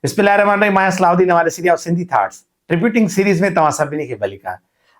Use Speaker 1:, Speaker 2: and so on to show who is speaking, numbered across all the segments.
Speaker 1: بسم الله الرحمٰن الرحيم مان آهيان صلاح الدين اوهان ڏسي رهيا آهيو سنڌي ٿاٽس ٽربيوٽنگ سيريز ۾ توهان سڀني کي ڀليڪار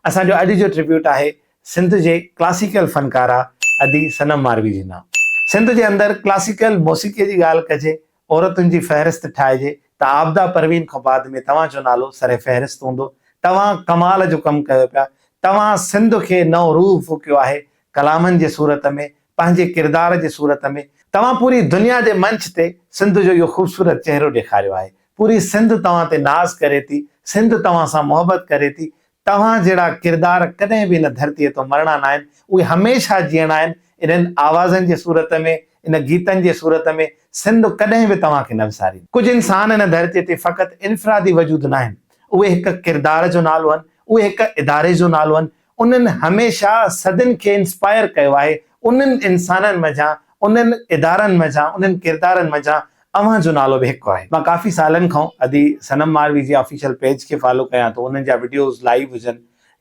Speaker 1: اسان جو اڄ جو ٽربيوٽ آهي سنڌ جي ڪلاسيڪل فنڪارا ادي صنم ماروي جي نام سنڌ جي اندر ڪلاسيڪل موسيقي جي ڳالهه ڪجي عورتن جي فهرست ٺاهجي ته عابده پروين کان بعد ۾ توهان جو نالو سر فهرست هوندو توهان ڪمال جو ڪم ڪيو پيا توهان سنڌ کي نئون روح ڦوڪيو آهي ڪلامن جي صورت ۾ پنهنجي ڪردار جي صورت ۾ توهان پوري دنيا جي منچ تي سنڌ جو اهو خوبصورت چهرو ڏيکاريو آهي. پوري سنڌ توهان تي ناز ڪري ٿي، سنڌ توهان سان محبت ڪري ٿي. توهان جهڙا ڪردار ڪڏهن به هن ڌرتيء تان مرڻا ناهن، اهي هميشه جيئڻا آهن. انهن آوازن جي صورت ۾، ان گيتن جي صورت ۾ سنڌ ڪڏهن به توهان کي نه وساريندي. ڪجهه انسان هن ڌرتيء تي فقط انفرادي وجود ناهن، اهي هڪ ڪردار جو نالو آهن، اهي هڪ اداري جو نالو آهن، انهن هميشه صدين کي انسپائر ڪيو آهي، انهن انسانن منجهان، انهن ادارن منجهان، انهن ڪردارن منجهان اوهان جو نالو به هڪ آهي. مان ڪافي سالن کان ادي صنم ماروي جي آفيشل پيج کي فالو ڪيان ٿو، انهن جا وڊيوز لائيو هجن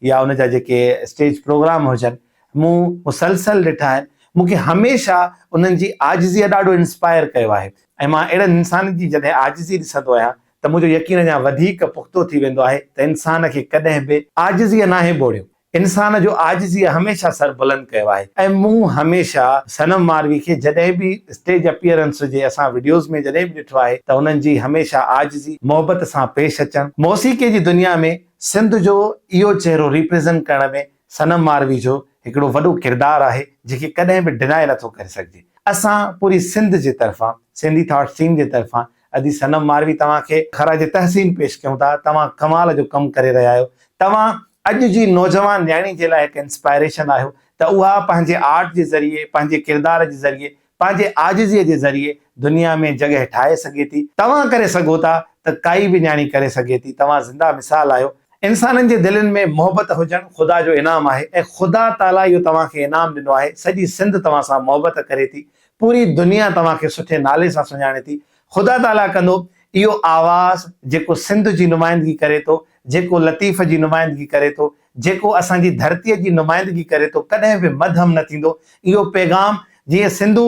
Speaker 1: يا ان جا جيڪي اسٽيج پروگرام هجن مون مسلسل ڏٺا آهن، مون کي هميشه انهن جي عاجزيء ڏاڍو انسپائر ڪيو آهي ۽ مان اهڙن انسانن جي جڏهن عاجزي ڏسندو آهيان ته منهنجو يقين اڃا وڌيڪ پختو ٿي ويندو آهي ته انسان کي ڪڏهن به عاجزيء ناهي ٻوڙيو. انسان جو عاجزيء هميشه سر بلند ڪيو آهي ۽ مون هميشه صنم ماروي کي جڏهن به اسٽيج اپيئرنس هجي اسان وڊيوز ۾ جڏهن به ڏٺو آهي ته انهن جي هميشه عاجزي، محبت سان پيش اچڻ، موسيقي جي دنيا ۾ سنڌ جو اهو چهرو ريپريزنٽ ڪرڻ ۾ صنم ماروي جو هڪڙو وڏو ڪردار آهي جنهن کي ڪڏهن به ڊنائي نٿو ڪري سگهجي. اسان پوري سنڌ جي طرفان سنڌي ٿاٽس ٽيم جي طرفان ادي صنم ماروي توهان کي خراج تحسين پيش ڪيون ٿا توهان ڪمال جو ڪم ڪري رهيا آهيو توهان اڄ جي نوجوان نياڻي جي لاء هڪ انسپائريشن آهيو ته اها پنهنجي آرٽ جي ذريعي پنهنجي ڪردار جي ذريعي پنهنجي عاجزيء جي ذريعي دنيا ۾ جڳهه ٺاهي سگهي ٿي. توهان ڪري سگهو ٿا ته ڪائي به نياڻي ڪري سگهي ٿي. توهان زنده مثال آهيو. انسانن جي دلين ۾ محبت هجڻ خدا جو انعام آهي ۽ خدا تعاليٰ اهو توهان کي انعام ڏنو آهي. سڄي سنڌ توهان سان محبت ڪري ٿي. پوري دنيا توهان کي سٺي نالي سان سڃاڻي ٿي. خدا تعاليٰ ڪندو اهو آواز جيڪو سنڌ جي نمائندگي ڪري ٿو، جيڪو لطيف جي نمائندگي ڪري ٿو، جيڪو اسان جي ڌرتيء جي نمائندگي ڪري ٿو، ڪڏهن به مدهم نه ٿيندو. اهو پيغام جيئن سنڌو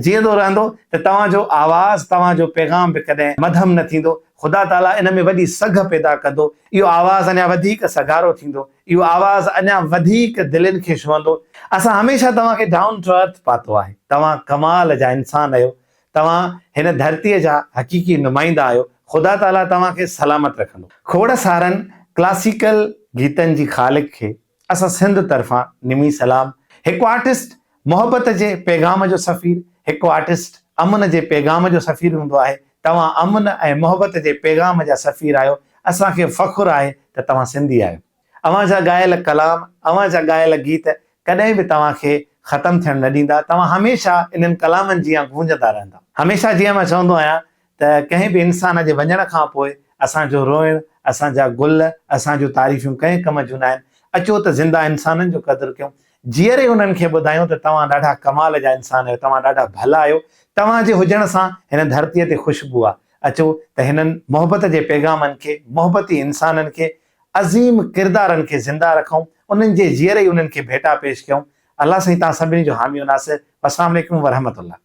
Speaker 1: جيئندو رهندو ته توهان جو آواز، توهان جو پيغام به ڪڏهن مدهم نه ٿيندو. خدا تعاليٰ ان ۾ وڏي سگهه پيدا ڪندو. اهو آواز اڃا وڌيڪ سگهارو ٿيندو. اهو آواز اڃا وڌيڪ دلين کي ڇهندو. اسان هميشه توهان کي ڊائون ٽو ارٿ پاتو آهي. توهان ڪمال جا انسان آهيو. توهان هن ڌرتيء جا حقيقي نمائندا آهيو، خدا تعاليٰ توهان کي سلامت رکندو. کوڙ سارن ڪلاسيڪل گيتن جي خالق کي اسان سنڌ طرفان نمي سلام. هڪ آرٽسٽ محبت جي پيغام جو سفير، هڪ آرٽسٽ امن جي پيغام جو سفير هوندو آهي، توهان امن ۽ محبت جي پيغام جا سفير آهيو، اسان کي فخر آهي ته توهان سنڌي آهيو. اوهان جا ڳايل ڪلام، اوهان جا ڳايل گيت ڪڏهن به توهان کي ختم ٿيڻ نه ڏيندا، توهان هميشه انهن ڪلامن جيان گونجندا رهندا. هميشه جيئن مان چوندو آهيان ته ڪنهن به انسان جي وڃڻ کان پوء اسان جو روئڻ، اسان جا گل، اسان جون تعريفون ڪنهن ڪم جون ناهن. اچو ته زنده انسانن جو قدر ڪيون، جيئري انهن کي ٻڌايون ته توهان ڏاڍا ڪمال جا انسان آهيو، توهان ڏاڍا ڀلا آهيو، توهان جي هجڻ سان هن ڌرتيء تي خوشبو آ. اچو ته هنن محبت جي پيغامن کي، محبتي انسانن کي، عظيم ڪردارن کي زنده رکون انهن جي جيئري ئي انهن کي ڀيٽا پيش ڪيون الله سائين توهان سڀني جو حامي و ناصر والسلام عليڪم ورحمة الله.